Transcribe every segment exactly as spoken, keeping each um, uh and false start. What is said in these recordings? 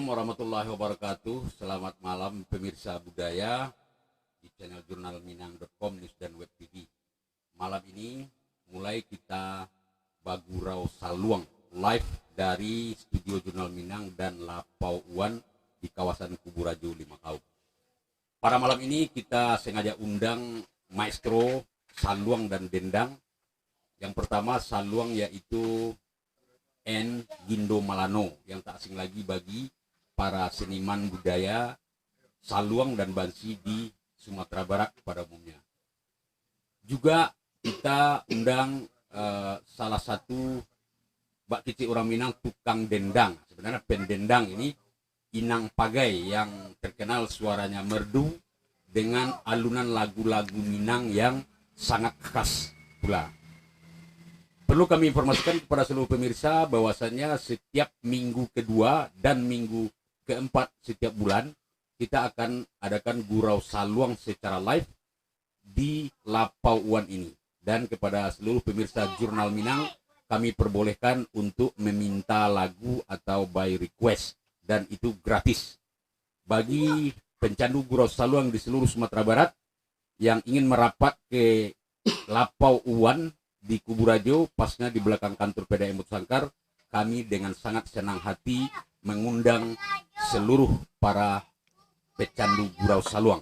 Warahmatullahi wabarakatuh. Selamat malam pemirsa budaya di channel jurnal minang dot com, news dan web T V. Malam ini mulai kita bagurau saluang live dari studio Jurnal Minang dan Lapau Uan di kawasan Kuburajo Limakaum. Pada malam ini kita sengaja undang maestro saluang dan dendang. Yang pertama saluang yaitu N Gindo Malano, yang tak asing lagi bagi para seniman budaya saluang dan bansi di Sumatera Barat pada umumnya. Juga kita undang, eh, salah satu bak kecek urang Minang tukang dendang. Sebenarnya pendendang ini Inang Pagai yang terkenal suaranya merdu dengan alunan lagu-lagu Minang yang sangat khas pula. Perlu kami informasikan kepada seluruh pemirsa bahwasannya setiap minggu kedua dan minggu keempat setiap bulan, kita akan adakan gurau saluang secara live di Lapau Uan ini. Dan kepada seluruh pemirsa Jurnal Minang, kami perbolehkan untuk meminta lagu atau by request, dan itu gratis. Bagi pencandu gurau saluang di seluruh Sumatera Barat yang ingin merapat ke Lapau Uan di Kuburajo, pasnya di belakang kantor P D M Batu Sangkar, kami dengan sangat senang hati mengundang seluruh para pecandu gurau saluang.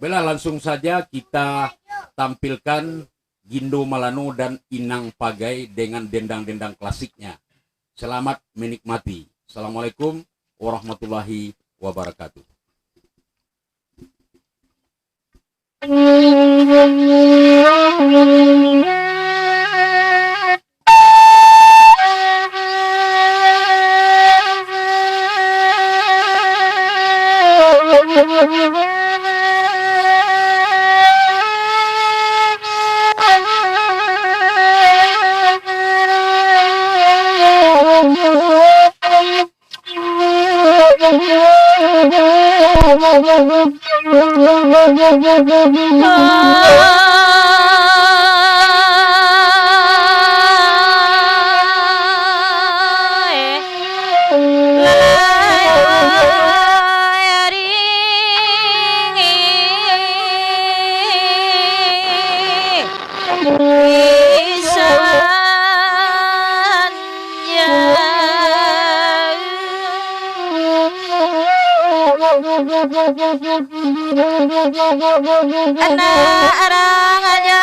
Baiklah, langsung saja kita tampilkan Gindo Malano dan Inang Pagai dengan dendang-dendang klasiknya. Selamat menikmati. Assalamualaikum warahmatullahi wabarakatuh. Anak urang Ajo.